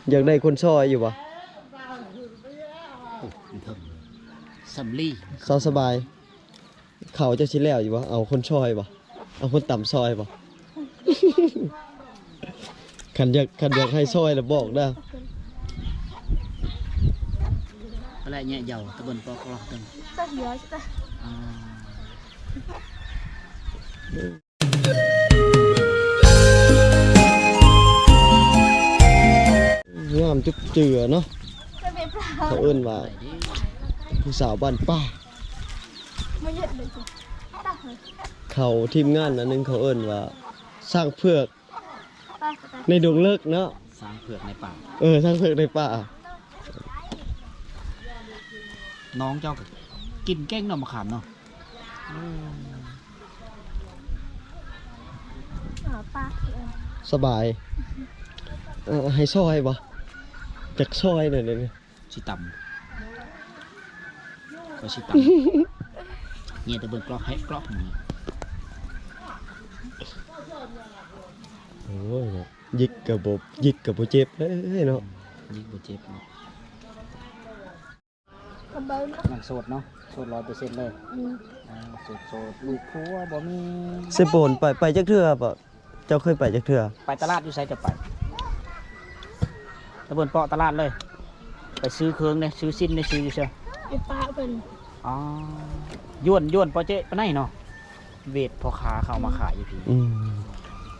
ຢາກໄດ້ຄົນຊ່ອຍຢູ່ບໍ່? ໂອ້ ເທິງສຳລີ ສາວສະບາຍ ເຂົ້າເຈົ້າຊິແລ້ວຢູ່ບໍ່? ເອົາຄົນຊ່ອຍບໍ່? ເອົາຄົນຕຳຊ່ອຍບໍ່? ຄັນຢາກ ຄັນຢາກໃຫ້ຊ່ອຍລະບອກເດີ. ອະໄລແຍະເຍົາຕະເບິ່ນປອກລອກເຖິງ ຕະເຫືອ ອາ ງາມຈຸບເຈືອເນາະ. ເຂົາເອີ້ນວ່າຜູ້ສາວບ້ານປ່າ. ເຂົາທີມງານອັນໜຶ່ງເຂົາເອີ້ນວ່າຊ້າງເຜືອກໃນດົງເລິກເນາະ. ຊ້າງເຜືອກໃນປ່າ. ເອີ ຊ້າງເຜືອກໃນປ່າ. ນ້ອງເຈົ້າກໍກິນເກັ່ງເນາະ ມະຂາມເນາະ. ອືມ ສະບາຍ. ເອີ ໃຫ້ຊ່ອຍບໍ່? ຈັກຊ່ອຍແດ່. ຊິຕຳ ຂ້ອຍຊິຕຳ. ເງຍແຕ່ເບິ່ງກລອກໃຫ້ກລອກນີ້. ໂອ້ຍເນາະ ຢິກກໍບໍ່ ຢິກກໍບໍ່ເຈັບເລີຍເນາະ. ຍິກບໍ່ເຈັບເນາະ. ຍັງໂສດເນາະ ໂສດຮ້ອຍເປີເຊັນເລີຍ. ອືມ ອ່າ ໂສດໆ ລູກຜົວບໍ່ມີ. ເຊໂປນໄປ ໄປຈັກເທື່ອບໍ່? ເຈົ້າເຄີຍໄປຈັກເທື່ອ? ໄປຕະຫຼາດຢູ່ໃສເຈົ້າໄປ? ຕະເບິ່ນເປາະຕະຫຼາດເລີຍ. ໄປຊື້ເຄື່ອງເດ້ ຊື້ຊີ້ນເດ້ ຊື້ຢູ່ໃສ? ຢູ່ປະເພິ່ນ. ອໍ ຢວນ ຢວນເປາະເຈປານໃດເນາະ ເວດພໍ່ຄ້າເຂົາເອົາມາຂາຍຢູ່ພີ້. ອືມ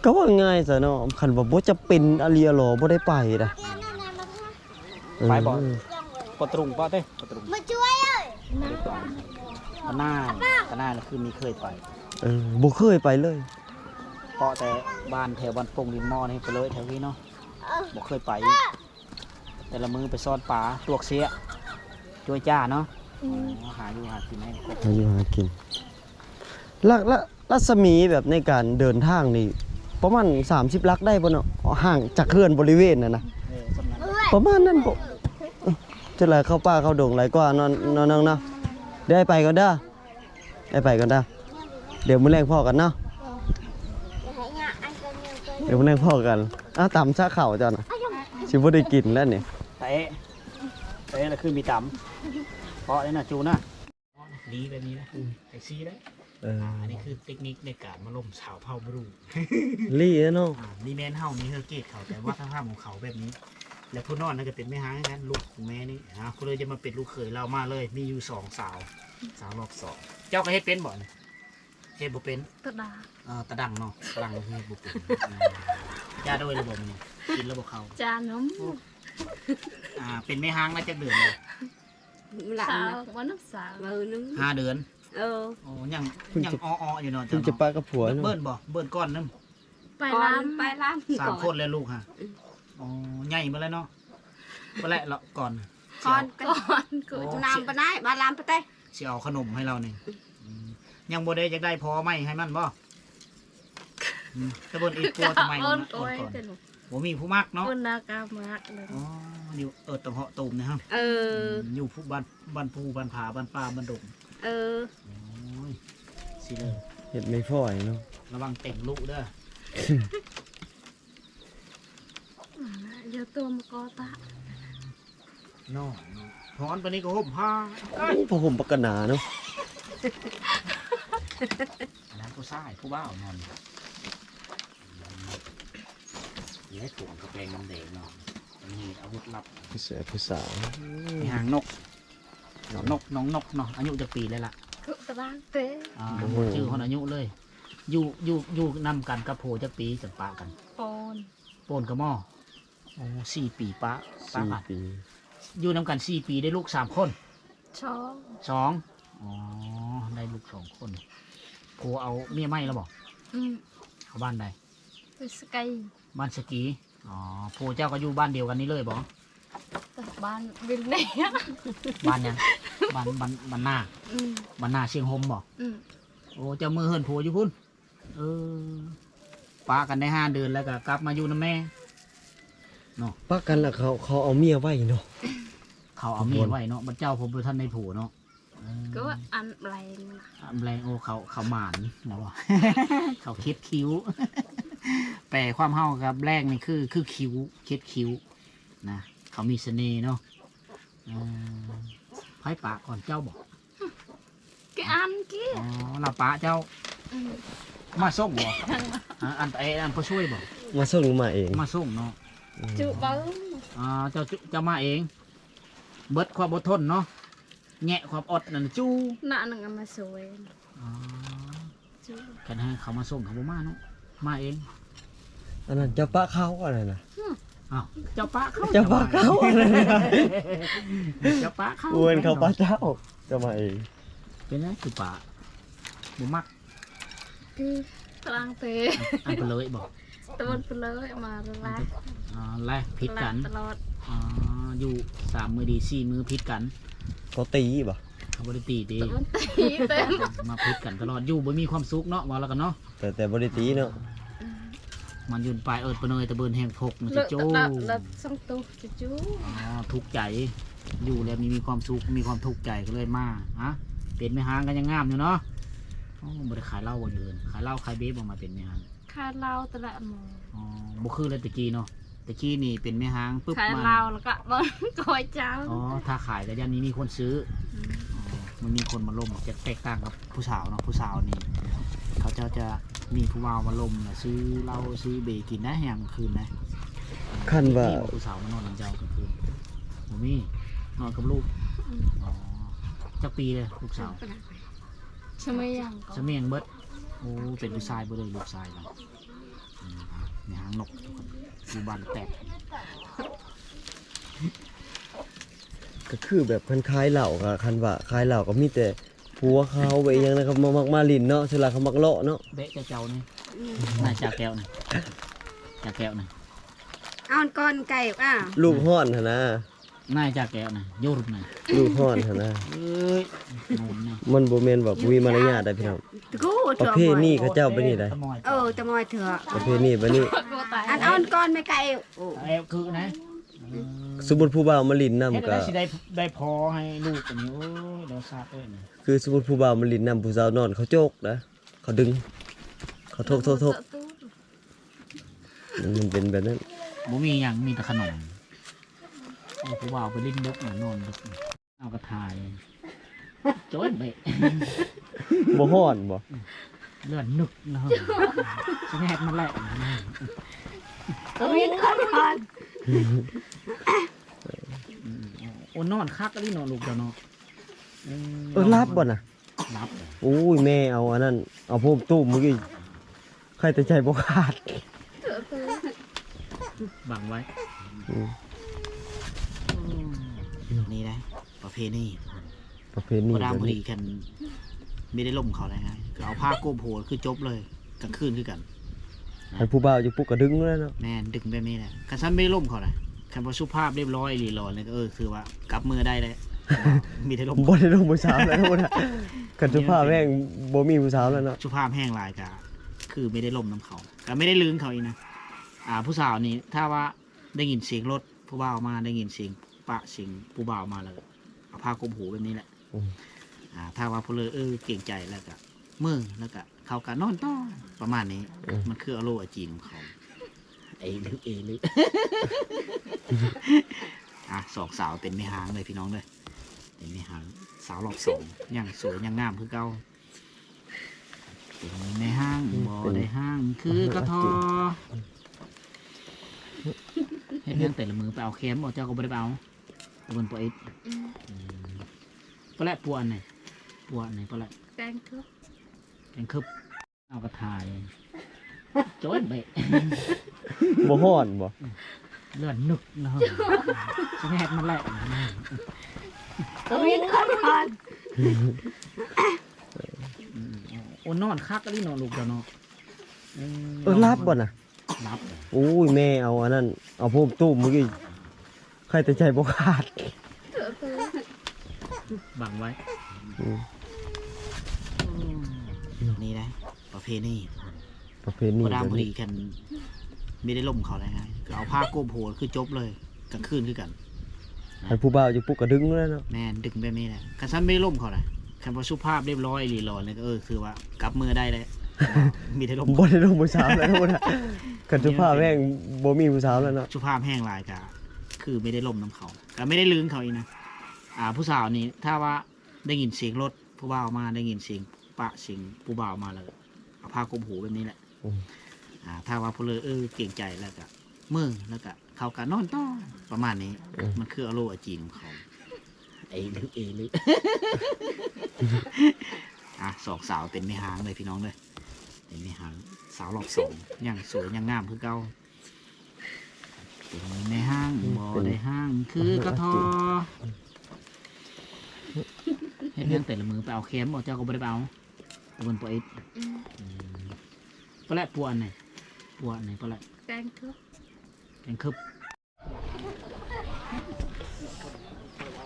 ກໍວ່າງ່າຍຊະເນາະ ຄັນວ່າບໍ່ຈຳເປັນອະລີອະລໍບໍ່ໄດ້ໄປດາ. ເອີ ໄປບໍ່? ປະຕຣູງປະເຕ ປະຕຣູງ ມາຊ່ວຍເອີຍ ປະນາ ປະນາລະຄືມີເຄີຍໄປ. ເອີ ບໍ່ເຄີຍໄປເລີຍ ເພາະແຕ່ບ້ານແຖວບ້ານປົງລິນໝໍນີ້ໄປເລີຍແຖວນີ້ເນາະ. ເອີ ບໍ່ເຄີຍໄປ ແຕ່ລະມື້ໄປຊ້ອນປາ ຕວກເຊຍ ຈ້ວຍຈ້າເນາະ. ອືມ ອໍ ຫາຢູ່ຫາກິນໃຫ້ ຫາຢູ່ຫາກິນ. ລະ ລະ ລັດສະໝີແບບໃນການເດີນທາງນີ້ປະມານສາມສິບຫຼັກໄດ້ບໍ່ເນາະ? ຫ່າງຈາກເຮືອນບໍລິເວນນັ້ນນະ. ເອີ ປະມານນັ້ນບໍ່? ເອີ ຈັ່ງໃດເຂົ້າປ່າເຂົ້າດົງຫຼາຍກວ່າເນາະ ເນາະນ້ອງເນາະ. ດຽວອ້າຍໄປກ່ອນເດີ ອ້າຍໄປກ່ອນເດີ. ດຽວມື້ແລງພໍ້ກັນເນາະ ດຽວມື້ແລງພໍ້ກັນ. ອ້າວ ຕຳຊະເຂົ້າເຈົ້ານະ ຊິບໍ່ໄດ້ກິນແລ້ວນີ້. ຕາເອ ຕາເອລະຄືມີຕຳ ເພາະໄດ້ນະ ຈູນະ. ດີແບບນີ້ນະ ອືມ ແທັກຊີໄດ້. ເອີ ອ່າ ອັນນີ້ຄືເຕັກນິກໃນການມາລົມຊາວເຜົ່າບຣູ. ລີເນາະ. ອ່າ ນີ້ແມ່ນເຮົາ ນີ້ເຮີເກດເຂົາ ແຕ່ວັດທະນະທຳຂອງເຂົາແບບນີ້. ແລະຜູ້ນອນນັ້ນກໍເປັນແມ່ຮ້າງຄືກັນ ລູກຂອງແມ່ນີ້. ອ່າ ຜູ້ໃດຈະມາເປັນລູກເຂີຍລາວມາເລີຍ ມີຢູ່ສອງສາວ ສາວລອບສອງ. ເຈົ້າກໍເຮັດເປັນບໍ່ນີ້? ເຮັດບໍ່ເປັນ ຕະດັງ. ເອີ ຕະດັງເນາະ ຕະດັງເຮັດບໍ່ເປັນ. ເອີ ຈ້າໂດຍລະບໍ່ມື້ນີ້ ກິນລະບໍ່ເຂົ້າ? ຈ້ານຳ. ໂອ້ ອ່າ ເປັນແມ່ຮ້າງມາຈັກເດືອນແລ້ວ? ສາວ ບໍ່ນຳສາວ ເອີ ຫ້າເດືອນ. ເອີ ໂອ້ ຍັງ ຍັງອໍໆຢູ່ເນາະ ເຈົ້າເນາະ. ເພິ່ນຈະປະກັບຜົວເນາະ. ເບິ່ນບໍ່? ເບິ່ນກ່ອນນຳ ໄປລຳ ໄປລຳ ສາມຄົນແລ້ວລູກຫະ. ອືມ ອໍ ໃຫຍ່ໝົດແລ້ວເນາະ. ບໍ່ແລະເລາະກ່ອນ ກ່ອນ ກ່ອນ ໂອ້ ນຳໄປໄດ້ ບາດລຳໄປແຕ່ ຊິເອົາຂະໜົມໃຫ້ລາວນີ້. ອືມ ຍັງບໍ່ໄດ້ ຢາກໄດ້ພໍ່ໃໝ່ໃຫ້ມັນບໍ່? ອືມ ຕະເບິ່ນອີກຜົວຕະໃໝ່ ໂອ້ຍ ບໍ່ມີຜູ້ມັກເນາະ. ເພິ່ນນາກາມັກເລີຍ. ອໍ ຢູ່ ເອີ ຕະເຫາະຕູມນີ້ຫະ. ເອີ ອືມ ຢູ່ຜູ້ ບ້ານ ບ້ານພູ ບ້ານຜາ ບ້ານປ່າ ບ້ານດົງ. ເອີ ໂອ້ຍ ຊິເລີ ເຮັດໄມ້ຝອຍເນາະ. ລະວັງເຕັງລຸເດີ. ຢ່າຕົວມາກໍຕະ ນ້ອງ ຮ້ອນປານນີ້ກໍຫົ່ມຜ້າ. ໂອ້ ຜ້າຫົ່ມປາກກະໜາເນາະ. ອັນນັ້ນຜູ້ຊາຍ ຜູ້ບ່າວນອນ. ນີ້ໃຫ້ຜົມກະແປງນ້ຳແດງເນາະ. ອັນນີ້ອາວຸດລັບ ຜູ້ຊາຍ ຜູ້ສາວ ໄອ້ຫາງນົກ. ນ້ອງນົກ ນ້ອງນົກເນາະ. ອາຍຸຈັກປີແລ້ວລະ? ຄືຕາລາງເຕ ອ່າ ບໍ່ຮູ້ ບໍ່ຈື່ຮອດອາຍຸເລີຍ. ຢູ່ ຢູ່ ຢູ່ນຳກັນກັບຜົວຈັກປີຈັ່ງປະກັນ? ໂປນ ໂປນກະໝໍ. ໂອ້ ສີ່ປີປະ ປະກັນ. ສີ່ປີ. ຢູ່ນຳກັນສີ່ປີ ໄດ້ລູກສາມຄົນ? ສອງ ສອງ. ອໍ ໄດ້ລູກສອງຄົນ. ຜົວເອົາເມຍໃໝ່ແລ້ວບໍ່? ອືມ ເອົາບ້ານໃດ? ບ້ານສະກີ ບ້ານສະກີ. ອໍ ຜົວເຈົ້າກໍຢູ່ບ້ານດຽວກັນນີ້ເລີຍບໍ່? ບ້ານວິນເນຍ. ບ້ານຫຍັງ? ບ້ານ ບ້ານ ບ້ານນາ. ອືມ ບ້ານນາຊຽງຫົມບໍ່? ອືມ ໂອ້ ເຈົ້າເມືອເຮືອນຜົວຢູ່ພຸ້ນ. ເອີ ປະກັນໄດ້ຫ້າເດືອນແລ້ວກໍກັບມາຢູ່ນຳແມ່ເນາະ. ປະກັນແລ້ວເຂົາ ເຂົາເອົາເມຍໄວ້ເນາະ. ເຂົາເອົາເມຍໄວ້ເນາະ ບັດເຈົ້າບໍ່ທັນໄດ້ຜົວເນາະ. ເອີ ກໍວ່າອັນແບງນະ ອັນແບງ. ໂອ້ ເຂົາ ເຂົາໝານນະບໍ່? ເຂົາເຄັດຄິ້ວ. ແປຄວາມເຮົາກັບແບງນີ້ຄື ຄືຄິ້ວ ເຄັດຄິ້ວ. ນະ ເຂົາມີສະເໜ່ເນາະ. ເອີ ໃຜປະກ່ອນ ເຈົ້າບໍ? ກະອັນກີ້ ອໍ ລາວປະເຈົ້າ. ອືມ ມາສົ່ງບໍ? ອັນ ອັນ ອັນຜູ້ຊ່ວຍບໍ? ມາສົ່ງ ມາເອງ ມາສົ່ງເນາະ. ອືມ ຈຸເບິ່ງ ອໍ ເຈົ້າ ເຈົ້າມາເອງ ເບິດຄວາມອົດທົນເນາະ ແງະຄວາມອົດນັ້ນ ຈຸ ນະ ນັ້ນເອົາມາຊ່ວຍ. ອໍ ຄັນໃຫ້ເຂົາມາສົ່ງເຂົາບໍ່ມາເນາະ ມາເອງ. ອັນນັ້ນເຈົ້າປະເຂົາ ອັນນັ້ນນະ. ອ້າວ ເຈົ້າປະເຂົາ ເຈົ້າປະເຂົາ ອັນນັ້ນນະ ເຈົ້າປະເຂົາ ໂອ້ຍ ເຂົາປະເຈົ້າ ເຈົ້າມາເອງ. ເປັນຫຍັງຄືປະ ບໍ່ມັກ? ຄືຕາງເຕ ອັນ ອັນເພິ່ນເລີຍບໍ? ຕະເວັນເພິ່ນເລີຍມາລະ ອໍ ລະຜິດກັນຕະຫຼອດ. ອໍ ຢູ່ສາມມື້ດີສີ່ມື້ຜິດກັນ. ເຂົາຕີບໍ? ເຂົາບໍ່ໄດ້ຕີຕິ ຕະເວັນຕີເຕັມ ມາຜິດກັນຕະຫຼອດ ຢູ່ບໍ່ມີຄວາມສຸກເນາະ ເວົ້າແລ້ວກັນເນາະ. ແຕ່ ແຕ່ບໍ່ໄດ້ຕີເນາະ. ອືມ ມັນຢູ່ປາຍເອີດປາເນີຍ ຕະເບີນແຮງພົກນະ ເລີະ ໂຈ້ ລະ ລະ ສອງໂຕ ຈູ່ໆ. ອໍ ທຸກໃຈ ຢູ່ແລ້ວມີ ມີຄວາມສຸກ ມີຄວາມທຸກໃຈ ກໍເລີຍມາ. ຮະ ເປັນແມ່ຮ້າງກໍຍັງງາມຢູ່ເນາະ. ໂອ້ ບໍ່ໄດ້ຂາຍເຫຼົ້າບໍ່ ຢູ່ເຮືອນ ຂາຍເຫຼົ້າຂາຍເບບໍ ມາເປັນແມ່ຮ້າງ? ຂາຍເຫຼົ້າແຕ່ລະມື້. ອໍ ບໍ່ຄືແລ້ວແຕ່ກີ້ເນາະ ແຕ່ກີ້ນີ້ເປັນແມ່ຮ້າງປຶບ ຂາຍເຫຼົ້າ ມາ ແລ້ວກໍບໍ່ ກໍໄວ້ເຈົ້າ. ອໍ ຖ້າຂາຍກໍຢ້ານມີ ມີຄົນຊື້. ອືມ ອໍ ມັນມີຄົນມາລົມ ຈະແຕກຕ່າງກັບຜູ້ສາວເນາະ. ຜູ້ສາວນີ້ເຂົາເຈົ້າຈະມີຜູ້ບ່າວມາລົມ ແລ້ວຊື້ເຫຼົ້າຊື້ເບກິນໄດ້ຍາມກາງຄືນນະ. ຄັນວ່າ ມີບໍ່ຜູ້ສາວມານອນນຳເຈົ້າກາງຄືນ? ບໍ່ມີ ນອນກັບລູກ. ອືມ ອໍ ຈັກປີແລ້ວລູກສາວ? ສະເມຍງ ສະເມຍງເບິດ. ໂອ້ ເປັນຜູ້ຊາຍເບິດເລີຍລູກຊາຍລາວ. ອືມ ໃນຫາງນົກ ຢູ່ບ້ານແຕກ ກໍຄືແບບຄັນຂາຍເຫຼົ້າກໍ ຄັນວ່າຂາຍເຫຼົ້າກໍມີແຕ່ຜົວເຂົາໄປຫຍັງນະ ເຂົາມາ ມັກມາຫຼິ້ນເນາະ ສ່ວນຫຼາຍເຂົາມັກເລາະເນາະ. ເບະເຈົ້າໆນີ້ ອືມ ນາຍຈາແກ້ວນີ້ ຈາແກ້ວນີ້ ເອົາກ່ອນໄກ່ ອ້າ ລູກຮ້ອນຫັ້ນນະ. ນາຍຈາແກ້ວນະ ຢູ່ລຸມນະ ລູກຮ້ອນຫັ້ນນະ. ເອີຍ ມັນບໍ່ແມ່ນວ່າບໍ່ມີມາລະຍາດໃດພີ່ນ້ອງ. ປະເພນີເຂົາເຈົ້າເປັນນີ້ໃດ. ເອີ ຕະມອຍເຖືອ ປະເພນີແບບນີ້. ອັນອ່ອນກ່ອນແມ່ໄກ່ ແອບຄືນະ. ສົມມຸດຜູ້ບ່າວມາຫຼິ້ນນຳກໍ ຊິໄດ້ ໄດ້ພໍໃຫ້ລູກອັນນີ້. ໂອ້ຍ ດາວຊາດເອີຍ. ຄືສົມມຸດຜູ້ບ່າວມາຫຼິ້ນນຳ ຜູ້ສາວນອນເຂົາໂຈກນະ ເຂົາດຶງ ເຂົາທົກໆໆ. ມັນເປັນແບບນັ້ນ. ບໍ່ມີຫຍັງ ມີແຕ່ຂະໜົມ. ໂອ້ ຜູ້ບ່າວໄປຫຼິ້ນດຶກນະ ນອນດຶກ. ເອົາກະຖ່າຍ ໂຈ້ຍເບະ ບໍ່ຮ້ອນບໍ? ເລືອດນຶກນະ ສະແນດມາແຫຼະ. ໂອ້ຍ ນອນຄັກອີ່ຫຼີເນາະ ລູກເຈົ້າເນາະ. ເອີ ເອີ ຫຼັບບໍ່ນະ? ຫຼັບ. ໂອ້ຍ ແມ່ເອົາອັນນັ້ນ ເອົາໂພມຕຸ້ມມື້ກີ້ ໃຄແຕ່ໃຈບໍ່ຂາດ ບັງໄວ້. ອືມ ນີ້ໄດ໋ ປະເພນີ ປະເພນີ ພໍດຳພໍດີ ຄັນມີໄດ້ລົມເຂົາໄດ້ງ່າຍ ກໍເອົາຜ້າໂກບຫົວຄືຈົບເລີຍ ກາງຄືນຄືກັນ. ໃຫ້ຜູ້ບ່າວຢູ່ປຸກກໍດຶງແລ້ວເນາະ. ແມ່ນ ດຶງແບບນີ້ແຫຼະ ຄັນຊັ້ນມີໄດ້ລົມເຂົານະ. ຄັນບໍ່ສຸພາບຮຽບຮ້ອຍອີ່ຫຼີຫຼໍ່ນີ້ ເອີ ຄືວ່າກັບເມືອໄດ້ແລ້ວ ມີໄດ້ລົມ ບໍ່ໄດ້ລົມຜູ້ສາວແລ້ວນະ. ຄັນສຸພາບແຮງບໍ່ມີຜູ້ສາວແລ້ວເນາະ. ສຸພາບແຮງຫຼາຍກະຄືມີໄດ້ລົມນຳເຂົາ ກະມີໄດ້ລຶ້ງເຂົາອີກນະ. ອ່າ ຜູ້ສາວນີ້ ຖ້າວ່າໄດ້ຍິນສຽງລົດ ຜູ້ບ່າວມາ ໄດ້ຍິນສຽງປະ ສຽງຜູ້ບ່າວມາ ແລ້ວກໍເອົາຜ້າກົມຫູແບບນີ້ແຫຼະ. ອືມ ອ່າ ຖ້າວ່າຜູ້ເລີ ເອີ ເກງໃຈ ແລ້ວກະເມີ ແລ້ວກະເຂົາກະນອນຕໍ່ ປະມານນີ້. ອືມ ມັນຄືອາໂລອາຈີນຂອງເຂົາ. ເອລຶ ເອລຶ ອ່ະ ສອງສາວເປັນແມ່ຮ້າງເລີຍພີ່ນ້ອງເດີ ເປັນແມ່ຮ້າງ ສາວລອບສອງ ຍັງສວຍຍັງງາມຄືເກົ່າ. ເປັນແມ່ຮ້າງ ອືມ ບໍ່ໄດ້ຮ້າງຄືກະທໍ. ເຮັດຫຍັງແຕ່ລະມື້ ໄປເອົາແຄມບໍ່? ເຈົ້າກໍບໍ່ໄດ້ໄປເອົາ ເພິ່ນບໍ່ເຮັດ. ອືມ ອືມ ປະແຫຼະ ປົວອັນນີ້ ປົວອັນນີ້ປະແຫຼະ ແກງເຄີບ ແກງເຄີບ. ເອົາກະຖ່າຍ ໂຈ້ຍເບະ ບໍ່ຮ້ອນບໍ? ເລືອດນຶກນະ ສະແນດມາແຫຼະ. ໂອ້ຍ ຮ້ອນ ໂອ້ ນອນຄັກອີ່ຫຼີເນາະ ລູກເຈົ້າເນາະ. ເອີ ຫຼັບບໍ່ນະ? ຫຼັບ. ໂອ້ຍ ແມ່ເອົາອັນນັ້ນ ເອົາໂພມຕຸ້ມມື້ກີ້ ໃຄແຕ່ໃຈບໍ່ຂາດ ບັງໄວ້. ອືມ ນີ້ໄດ໋ ປະເພນີ ປະເພນີ ພໍດຳພໍດີ ຄັນມີໄດ້ລົມເຂົາໄດ້ງ່າຍ ກໍເອົາຜ້າກົມຫົວຄືຈົບເລີຍ ກາງຄືນຄືກັນ. ໃຫ້ຜູ້ບ່າວຢູ່ປຸກກໍດຶງແລ້ວເນາະ. ແມ່ນ ດຶງແບບນີ້ແຫຼະ ຄັນຊັ້ນມີໄດ້ລົມເຂົານະ. ຄັນບໍ່ສຸພາບຮຽບຮ້ອຍອີ່ຫຼີຫຼໍ່ນີ້ ເອີ ຄືວ່າກັບເມືອໄດ້ແລ້ວ ມີໄດ້ລົມ ບໍ່ໄດ້ລົມຜູ້ສາວແລ້ວນະ. ຄັນສຸພາບແຮງບໍ່ມີຜູ້ສາວແລ້ວເນາະ. ສຸພາບແຮງຫຼາຍກະ ຄືໄມ່ໄດ້ລົມນຳເຂົາ ກໍໄມ່ໄດ້ລຶ້ງເຂົາອີກນະ. ອ່າ ຜູ້ສາວນີ້ ຖ້າວ່າໄດ້ຍິນສຽງລົດຜູ້ບ່າວມາ ໄດ້ຍິນສຽງປະສຽງຜູ້ບ່າວມາ ແລ້ວກໍເອົາຜ້າກົບຫູແບບນີ້ແຫຼະ. ອືມ ອ່າ ຖ້າວ່າຜູ້ເລີ ເອີ ເກງໃຈ ແລ້ວກໍເມືອ ແລ້ວກໍເຂົາກໍນອນຕໍ່ ປະມານນີ້. ອືມ ມັນຄືອາໂລອາຈີນຂອງເຂົາ. ເອລື ເອລື ອ່ະ ສອງສາວເປັນແມ່ຮ້າງເລີຍພີ່ນ້ອງເດີ ເປັນແມ່ຮ້າງ ສາວລອບສອງ ຍັງສວຍຍັງງາມຄືເກົ່າ. ເປັນແມ່ຮ້າງ ອືມ ບໍ່ໄດ້ຮ້າງຄືກະທໍ. ເຮັດຫຍັງແຕ່ລະມື້ ໄປເອົາແຄມບໍ່? ເຈົ້າກໍບໍ່ໄດ້ໄປເອົາ ເພິ່ນບໍ່ເອັດ. ອືມ ອືມ ປະແຫຼະ ປົວອັນໃດ ປົວອັນໃດ ປະແຫຼະ ແກງເຄີບ ແກງເຄີບ.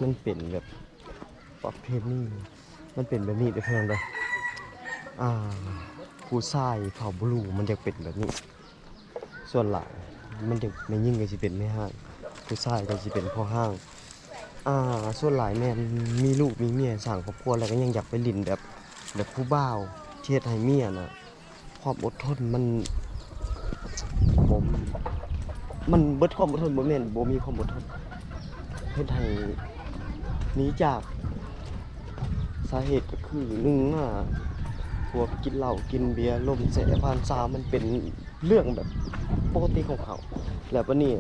ມັນເປັນແບບປະເພນີ ມັນເປັນແບບນີ້ເດີພີ່ນ້ອງເດີ. ອ່າ ຜູ້ຊາຍເຜົ່າບລູມັນຈະເປັນແບບນີ້ ສ່ວນຫຼາຍມັນຈະ ແມ່ຍິງກໍຊິເປັນແມ່ຮ້າງ ຜູ້ຊາຍກໍຊິເປັນພໍ່ຮ້າງ. ອ່າ ສ່ວນຫຼາຍແມ່ນມີລູກມີເມຍ ສ້າງຄອບຄົວ ແລ້ວກໍຍັງຢາກໄປຫຼິ້ນແບບ ແບບຜູ້ບ່າວ ທີ່ເຮັດໃຫ້ເມຍນະ ຄວາມອົດທົນມັນບໍ່ ມັນເບິດຄວາມອົດທົນ ບໍ່ແມ່ນບໍ່ມີຄວາມອົດທົນ ເຮັດໃຫ້ໜີຈາກສາເຫດ ກໍຄື ໜຶ່ງມາ ພວກກິນເຫຼົ້າກິນເບຍ ລົມແຊະຜ່ານສາວ ມັນເປັນເລື່ອງແບບປົກກະຕິຂອງເຂົາ. ແລ້ວບາດນີ້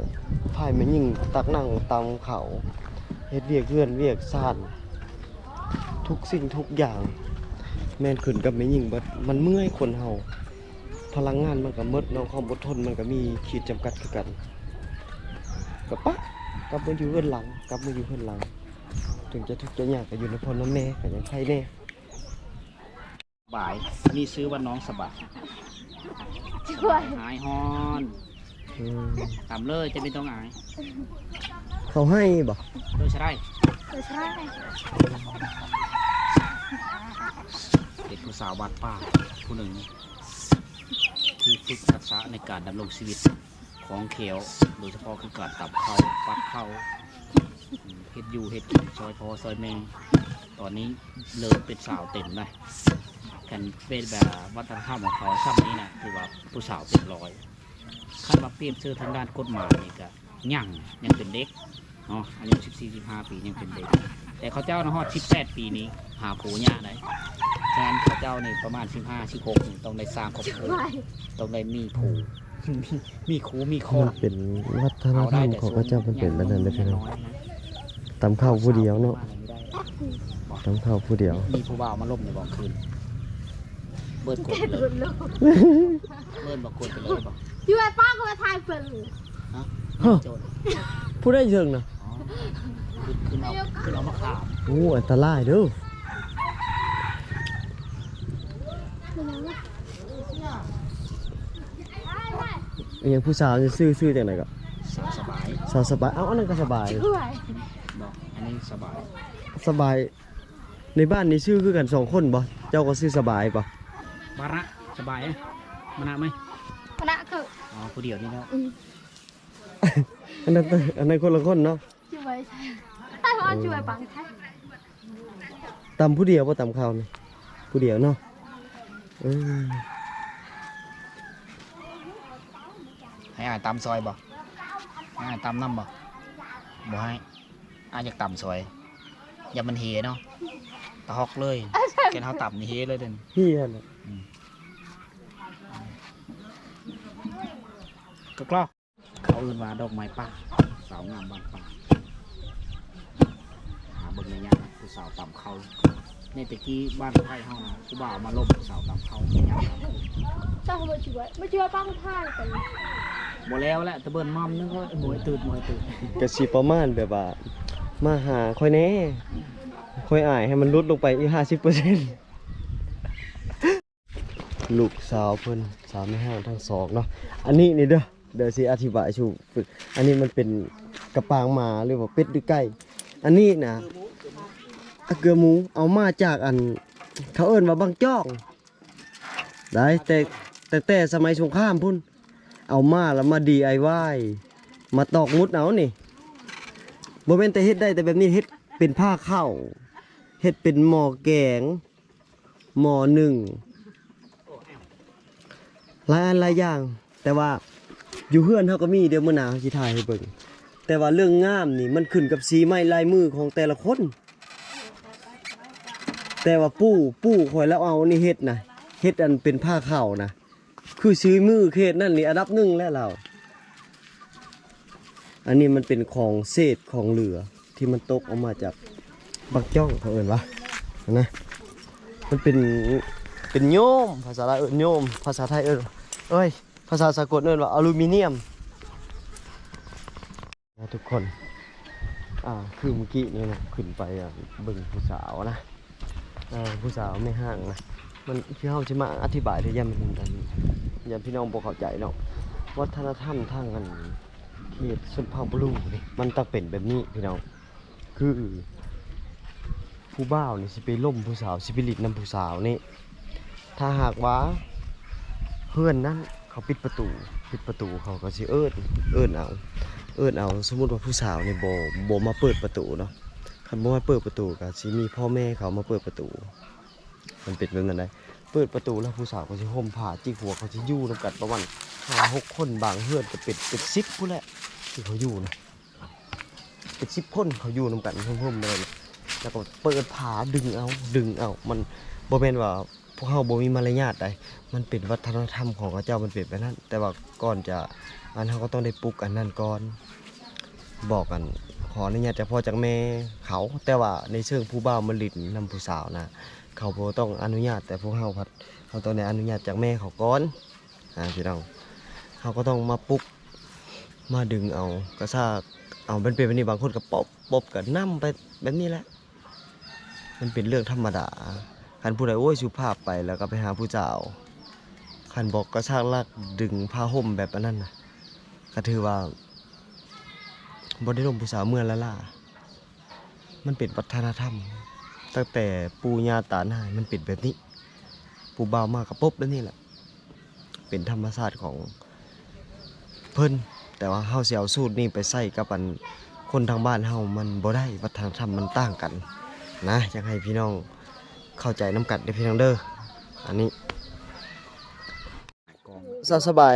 ຝ່າຍແມ່ຍິງຕັກນ້ຳຕຳເຂົ້າ ເຮັດວຽກເຮືອນວຽກຊານ ທຸກສິ່ງທຸກຢ່າງແມ່ນຂຶ້ນກັບແມ່ຍິງເບິດ. ມັນເມື່ອຍຄົນເຮົາ ພະລັງງານມັນກໍໝົດເນາະ ຄວາມອົດທົນມັນກໍມີຂີດຈຳກັດຄືກັນ ກໍປະກັບມາຢູ່ເຮືອນຫຼັງ ກັບມາຢູ່ເຮືອນຫຼັງ ເຖິງຈະທຸກຈະຍາກກໍຢູ່ນຳພໍ່ນຳແມ່ກໍຍັງໄຄແດ່. ສະບາຍ ອັນນີ້ຊື່ວ່ານ້ອງສະບາຍ ສະບາຍ ຫາຍຮ້ອນ. ອືມ ຕຳເລີຍ ຈະໄມ່ຕ້ອງອາຍ. ເຂົາໃຫ້ບໍ່? ໂດຍສະໄດ ໂດຍສະໄດ ເປັນຜູ້ສາວບ້ານປ່າຜູ້ໜຶ່ງ ທີ່ຝຶກທັກສະໃນການດຳລົງຊີວິດ ຂອງແຂວ ໂດຍສະເພາະຄືການຕຳເຂົ້າ ປັດເຂົ້າ ເຮັດຢູ່ເຮັດກິນ ຊ່ອຍພໍ່ຊ່ອຍແມ່. ຕອນນີ້ເລີ່ມເປັນສາວເຕັມນະ ຄັນເປັນແບບວັດທະນະທຳຂອງເຂົາຊ່ຳນີ້ນະ ຖືວ່າຜູ້ສາວເຕັມຮ້ອຍ. ຄັນວ່າປຽບເທີບທາງດ້ານກົດໝາຍນີ້ກະຍັງ ຍັງເປັນເດັກເນາະ ອາຍຸສິບສີ່ ສິບຫ້າປີຍັງເປັນເດັກ ແຕ່ເຂົາເຈົ້ານະຮອດສິບແປດປີນີ້ຫາຜົວຍາກໄດ໋. ສະນັ້ນເຂົາເຈົ້ານີ້ປະມານສິບຫ້າ ສິບຫົກນີ້ຕ້ອງໄດ້ສ້າງຄອບຄົວ ຕ້ອງໄດ້ມີຜູ້ ມີ ມີຄູ່ມີຄອງ. ມັນເປັນວັດທະນະທຳຂອງເຂົາເຈົ້າ ມັນເປັນແບບນັ້ນເດ້ພີ່ນ້ອງ. ຕຳເຂົ້າຜູ້ດຽວເນາະ ຕຳເຂົ້າຜູ້ດຽວ. ມີຜູ້ບ່າວມາລົມໃນບ່ອນຄືນ ເບີດກົດເລີຍ ເບີດບໍ່ກົດໄປເລີຍບໍ່? ຢູ່ໄອ້ປ້າກໍມາຖ່າຍເພິ່ນ. ຮະ? ໂຈນ ຜູ້ໃດເຊິ່ງນະ? ອໍ ຂຶ້ນ ຂຶ້ນເອົາ ຂຶ້ນເອົາມາຂາມ. ໂອ້ ອັນຕະລາຍເດີ. ອີຫຍັງ ຜູ້ສາວຊື່ ຊື່ ຊື່ຈັ່ງໃດກໍ? ສາວສະບາຍ ສາວສະບາຍ. ເອົ້າ ອັນນັ້ນກໍສະບາຍ. ບໍ່ ອັນນີ້ສະບາຍ ສະບາຍ. ໃນບ້ານນີ້ຊື່ຄືກັນສອງຄົນບໍ່? ເຈົ້າກໍຊື່ສະບາຍບໍ່? ມານະ ສະບາຍ ມານະໄໝ? ມານະຄື ອໍ ຜູ້ດຽວນີ້ເນາະ. ອືມ ອັນນັ້ນ ອັນນັ້ນຄົນລະຄົນເນາະ. ຊ່ວຍ ໃຊ່ ໃຊ່ວ່າ ເອີ ຊ່ວຍປັງໃຊ່. ຕຳຜູ້ດຽວບໍ່? ຕຳເຂົ້ານີ້ຜູ້ດຽວເນາະ. ເອີ ໃຫ້ອ້າຍຕຳຊ່ອຍບໍ່? ໃຫ້ອ້າຍຕຳນຳບໍ່? ບໍ່ໃຫ້. ອ້າຍຢາກຕຳຊ່ອຍ ຢ້ານມັນເຮເນາະ ຕະຮອກເລີຍ. ແກ່ນເຮົາຕຳນີ້ເຮເລີຍເດ້. ເຮຫັ້ນນະ. ອືມ ກະກລໍ ເຂົາເອີ້ນວ່າດອກໄມ້ປ່າ ສາວງາມບ້ານປ່າ. ຫາເບິ່ງໄດ້ຍາກ ຜູ້ສາວຕຳເຂົ້າ. ໃນແຕ່ກີ້ບ້ານໄທເຮົານະ ຜູ້ບ່າວມາລົມຜູ້ສາວຕຳເຂົ້າ ຍາກ. ເຈົ້າບໍ່ຊ່ວຍ ບໍ່ຊ່ວຍປັງຖ່າຍກັນ. ບໍ່ແລ້ວແຫຼະ ຕະເບິ່ນໝ່ອມໜຶ່ງກໍບໍ່ໃຫ້ຕື່ນ ບໍ່ໃຫ້ຕື່ນ. ກະຊິປະມານແບບວ່າ ມາຫາຂ້ອຍແດ່ ຂ້ອຍອາຍ ໃຫ້ມັນຫຼຸດລົງໄປອີກຫ້າສິບເປີເຊັນ. ລູກສາວເພິ່ນ ສາວແມ່ຮ້າງທັງສອງເນາະ. ອັນນີ້ນີ້ເດີ ດຽວຊິອະທິບາຍສູ່ຟັງ. ອັນນີ້ມັນເປັນກະປາງໝາ ຫຼືວ່າເປັດ ຫຼືໄກ່. ອັນນີ້ນະ ອາ ເກືອໝູ ເອົາມາຈາກອັນ ເຂົາເອີ້ນວ່າບັງຈອງໄດ໋. ແຕ່ ຕັ້ງແຕ່ສະໄໝສົງຄາມພຸ້ນ ເອົາມາແລ້ວມາດີໄອວາຍ ມາຕອກໝຸດເອົານີ້. ບໍ່ແມ່ນແຕ່ເຮັດໄດ້ແຕ່ແບບນີ້ ເຮັດເປັນພາເຂົ້າ ເຮັດເປັນໝໍ້ແກງ ໝໍ້ໜຶ້ງ ຫຼາຍອັນຫຼາຍຢ່າງ. ແຕ່ວ່າຢູ່ເຮືອນເຮົາກໍມີ ດຽວມື້ໜ້າເຮົາຊິຖ່າຍໃຫ້ເບິ່ງ. ແຕ່ວ່າເລື່ອງງາມນີ້ມັນຂຶ້ນກັບສີໄມ້ລາຍມືຂອງແຕ່ລະຄົນ. ແຕ່ວ່າປູ່ ປູ່ຂ້ອຍລາວເອົານີ້ເຮັດນະ ເຮັດອັນເປັນຜ້າຂາວນະ ຄືສີມືເຂດນັ້ນນີ້ອັນດັບໜຶ່ງແລ້ວລາວ. ອັນນີ້ມັນເປັນຂອງເສດຂອງເຫຼືອທີ່ມັນຕົກອອກມາຈາກບັກຈ້ອງ ເຂົາເອີ້ນວ່ານະ ມັນເປັນ ເປັນໂຍມ ພາສາລາວເອີ້ນໂຍມ ພາສາໄທເອີ້ນ ເອີຍ ພາສາສາກົນເອີ້ນວ່າອາລູມີນຽມ. ນະທຸກຄົນ ອ່າ ຄືເມື່ອກີ້ນີ້ນະ ຂຶ້ນໄປ ອ່າ ເບິ່ງຜູ້ສາວນະ ເອີ ຜູ້ສາວແມ່ຮ້າງນະ ມັນ ຄືເຮົາຊິມາອະທິບາຍເດ້ ຢ້ານມັນ ຢ້ານພີ່ນ້ອງບໍ່ເຂົ້າໃຈເນາະ ວັດທະນະທຳທາງອັນເຂດຊົນເຜົ່າບລູນີ້ ມັນຕ້ອງເປັນແບບນີ້ພີ່ນ້ອງ ຄື ຜູ້ບ່າວນີ້ຊິໄປລົມຜູ້ສາວ ຊິໄປຫຼິ້ນນຳຜູ້ສາວນີ້ ຖ້າຫາກວ່າເຮືອນນັ້ນເຂົາປິດປະຕູ ປິດປະຕູ ເຂົາກໍຊິເອີ້ນ ເອີ້ນເອົາ ເອີ້ນເອົາ. ສົມມຸດວ່າຜູ້ສາວນີ້ບໍ່ ບໍ່ມາເປີດປະຕູເນາະ ຄັນບໍ່ມາເປີດປະຕູກໍຊິມີພໍ່ແມ່ເຂົາມາເປີດປະຕູ ມັນເປັນແບບນັ້ນໄດ໋. ເປີດປະຕູແລ້ວຜູ້ສາວກໍຊິຫົ່ມຜ້າຈິກຫົວ ເຂົາຊິຢູ່ນຳກັນປະມານຫ້າຫົກຄົນ ບາງເຮືອນກໍເປັນ ເປັນສິບພຸ້ນແຫຼະທີ່ເຂົາຢູ່ນະ. ເປັນສິບຄົນເຂົາຢູ່ນຳກັນໂຮມໆ ແລ້ວກໍເປີດຜ້າດຶງເອົາ ດຶງເອົາ ມັນບໍ່ແມ່ນວ່າພວກເຮົາບໍ່ມີມາລະຍາດໃດ໋ ມັນເປັນວັດທະນະທຳຂອງເຂົາເຈົ້າ ມັນເປັນແບບນັ້ນ. ແຕ່ວ່າກ່ອນຈະ ອັນ ເຮົາກໍຕ້ອງໄດ້ປຸກອັນນັ້ນກ່ອນ ບອກ ອັນ ຂໍອະນຸຍາດຈາກພໍ່ຈາກແມ່ເຂົາ. ແຕ່ວ່າໃນເຊີງຜູ້ບ່າວມາຫຼິ້ນນຳຜູ້ສາວນະ ເຂົາບໍ່ຕ້ອງອະນຸຍາດ ແຕ່ພວກເຮົາພັດ ເຮົາຕ້ອງໄດ້ອະນຸຍາດຈາກແມ່ເຂົາກ່ອນ. ອ່າ ພີ່ນ້ອງ ເຮົາກໍຕ້ອງມາປຸກ ມາດຶງເອົາ ກະຊາກເອົາ ມັນເປັນແບບນີ້ ບາງຄົນກໍປົບ ປົບ ກໍນຳໄປແບບນີ້ແຫຼະ. ມັນເປັນເລື່ອງທຳມະດາ ຄັນຜູ້ໃດ ໂອ້ຍ ສຸພາບໄປແລ້ວກໍໄປຫາຜູ້ສາວ ຄັນບໍ່ກະຊາກລາກດຶງຜ້າຫົ່ມແບບອັນນັ້ນນະ ກໍຖືວ່າບໍ່ໄດ້ລົມຜູ້ສາວເມືອລ້າໆ. ມັນເປັນວັດທະນະທຳ ຕັ້ງແຕ່ປູ່ຍ່າຕານ້າມັນເປັນແບບນີ້ ຜູ້ບ່າວມາກໍປົບແບບນີ້ແຫຼະ ເປັນທຳມະຊາດຂອງເພິ່ນ. ແຕ່ວ່າເຮົາຊິເອົາສູດນີ້ໄປໃຊ້ກັບອັນຄົນທາງບ້ານເຮົາມັນບໍ່ໄດ້ ວັດທະນະທຳມັນຕ່າງກັນນະ. ຢາກໃຫ້ພີ່ນ້ອງເຂົ້າໃຈນຳກັນເດີພີ່ນ້ອງເດີ. ອັນນີ້ ສາວສະບາຍ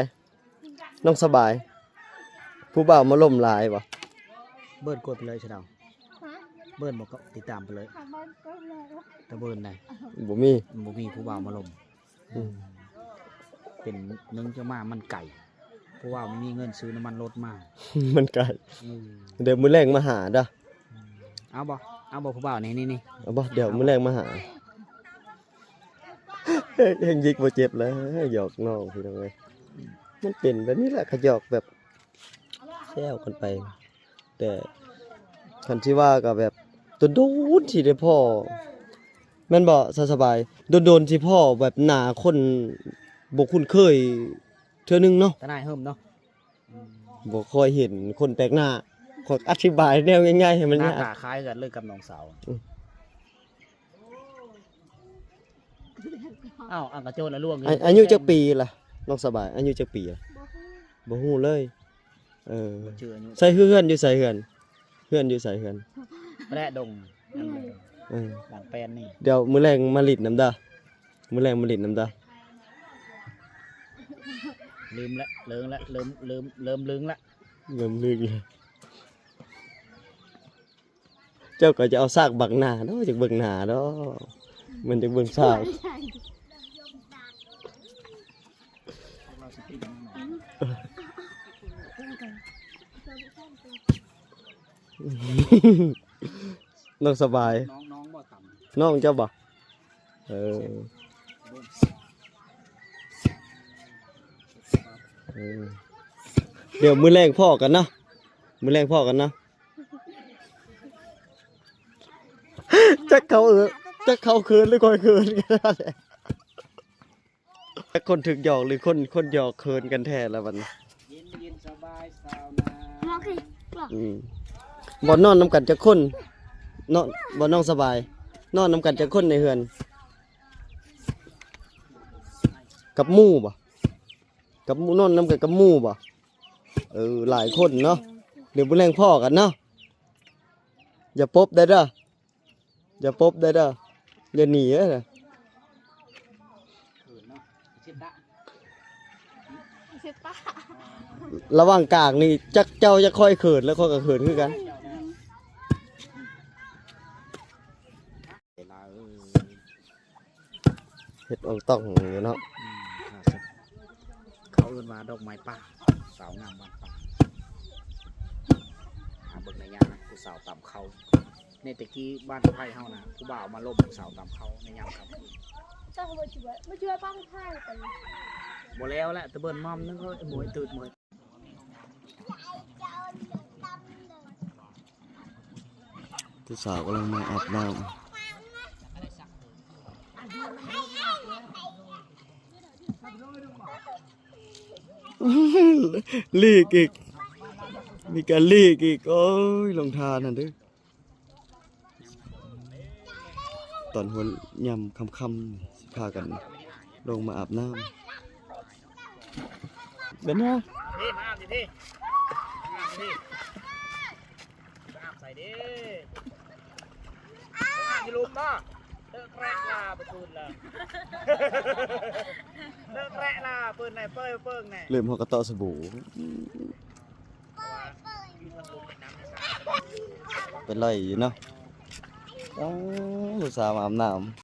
ນ້ອງສະບາຍ ຜູ້ບ່າວມາລົມຫຼາຍບໍ່? ເບີນກົດໄປເລີຍຊະດາວ ຮະ? ເບີນບໍ່ ກໍຕິດຕາມໄປເລີຍ ຫາເບີນກົດເລີຍ ແຕ່ເບີນໃດ ບໍ່ມີ ບໍ່ມີຜູ້ບ່າວມາລົມ. ອືມ ເປັນໜຶ່ງຈະມາມັນໄກ ຜູ້ບ່າວບໍ່ມີເງິນຊື້ນ້ຳມັນລົດມາ ມັນໄກ. ອືມ ດຽວມື້ແລງມາຫາເດີ. ອືມ ເອົາບໍ່ ເອົາບໍ່ຜູ້ບ່າວນີ້ ນີ້ ນີ້ ເອົາບໍ່? ດຽວມື້ແລງມາຫາ. ແຮງ ແຮງຍິກບໍ່ເຈັບແລ້ວ ຫຍອກນ້ອງພີ່ນ້ອງເອີຍ. ມັນເປັນແບບນີ້ແຫຼະ ຂະຫຍອກແບບແຊວກັນໄປ. ແຕ່ຄັນຊິວ່າກໍແບບດົນໆ ຊິໄດ້ພໍ້ ແມ່ນບໍ່ສາວສະບາຍ? ດົນໆ ຊິພໍ້ແບບໜ້າຄົນບໍ່ຄຸ້ນເຄີຍເທື່ອໜຶ່ງເນາະ ຕາໜ້າເຫິມເນາະ. ອືມ ບໍ່ຄ່ອຍເຫັນຄົນແປກໜ້າ ຂ້ອຍອະທິບາຍແນວງ່າຍໆ ໃຫ້ມັນຍາກ. ໜ້າຕາຄ້າຍກັນເລີຍກັບນ້ອງສາວ. ອືມ ອ້າວ ອັນກະໂຈນລະລວງ. ອາ ອາຍຸຈັກປີລະ ນ້ອງສະບາຍ? ອາຍຸຈັກປີລະ? ບໍ່ຮູ້ ບໍ່ຮູ້ເລີຍ. ເອີ ບໍ່ຈື່ອາຍຸ. ໃສ ເຮືອນຢູ່ໃສ ເຮືອນ ເຮືອນຢູ່ໃສ ເຮືອນ? ແລະດົງ. ເອີ ຫຼັງແປນນີ້. ດຽວມື້ແລງມາຫຼິ້ນນຳເດີ ມື້ແລງມາຫຼິ້ນນຳເດີ. ລືມລະ ເລີງລະ ເລີ່ມ ເລີ່ມ ເລີ່ມລຶ້ງລະ ເລີ່ມລຶ້ງລະ. ເຈົ້າກໍຈະເອົາຊາກບັງໜ້າເນາະ ຢາກເບິ່ງໜ້າເນາະ ມັນຢາກເບິ່ງຊາກ. ນ້ອງສະບາຍ ນ້ອງ ນ້ອງບໍ່ຕຳ ນ້ອງເຈົ້າບໍ່? ເອີ ເອີ ດຽວມື້ແລງພໍ້ກັນເນາະ ມື້ແລງພໍ້ກັນເນາະ. ຈັກເຂົາເອີ ຈັກເຂົາເຂີນ ຫຼື ຂ້ອຍເຂີນກັນແທ້ ຈັກຄົນຖືກຫຍອກ ຫຼື ຄົນ ຄົນຫຍອກເຂີນກັນແທ້ລະບັດນີ້. ເຢັນໆ ສະບາຍຊາວນາ. ອືມ ບໍ່ນອນນຳກັນຈັກຄົນ ເນາະ ບໍ່ ນ້ອງສະບາຍ ນອນນຳກັນຈັກຄົນໃນເຮືອນ? ກັບໝູ່ບໍ່? ກັບໝູ່ ນອນນຳກັນກັບໝູ່ບໍ່? ເອີ ຫຼາຍຄົນເນາະ ດຽວມື້ແລງພໍ້ກັນເນາະ. ຢ່າປົບໄດ້ເດີ ຢ່າປົບໄດ້ເດີ ຢ່າໜີເດີ. ເຂີນເນາະ ເຊັດຕາ ເຊັດຕາ. ລະຫວ່າງກາງນີ້ ຈັກເຈົ້າຈັກຂ້ອຍເຂີນ ແລ້ວຂ້ອຍກໍເຂີນຄືກັນ. ເຮັດອອງຕ່ອງຢູ່ເນາະ. ອືມ ເຂົາເອີ້ນວ່າດອກໄມ້ປ່າ ສາວງາມບ້ານປ່າ. ຫາເບິ່ງໃນຍາມນະ ຜູ້ສາວຕຳເຂົ້າ. ໃນແຕ່ກີ້ບ້ານໄຜ່ເຮົານະ ຜູ້ບ່າວມາລົມຜູ້ສາວຕຳເຂົ້າໃນຍາມຄ່ຳຄືນ. ບໍ່ແລ້ວແຫຼະ ຕະເບິ່ນໝ່ອມໜຶ່ງ ໂອ້ຍ ໂມຍຕື່ນໂມຍ. ຜູ້ສາວກຳລັງມາອາບນ້ຳ ລີກອີກ ມີການລີກອີກ. ໂອ້ຍ ລົງທານຫັ້ນເດີ້ ຕອນຫົວ ຍາມຄ່ຳໆ ຊິພາກັນລົງມາອາບນ້ຳ. ເປັນຫຍັງ? ນີ້ ມາອາບຢູ່ພີ້ ມາອາບຢູ່ພີ້ ໄປອາບໃສເດ້? ອາບຢູ່ລຸ່ມບໍ່? ເຕີກແກຣກລາປະຕູນລະ ເຕີກແກຣກລາ ເປີນໄນ ເປີເປີງໄນ ເລີ່ມຮອກກະເຕາະສະບູ ເປັນໄລຢູ່ເນາະ. ອ້າວ ຜູ້ສາວມາອາບນ້ຳ.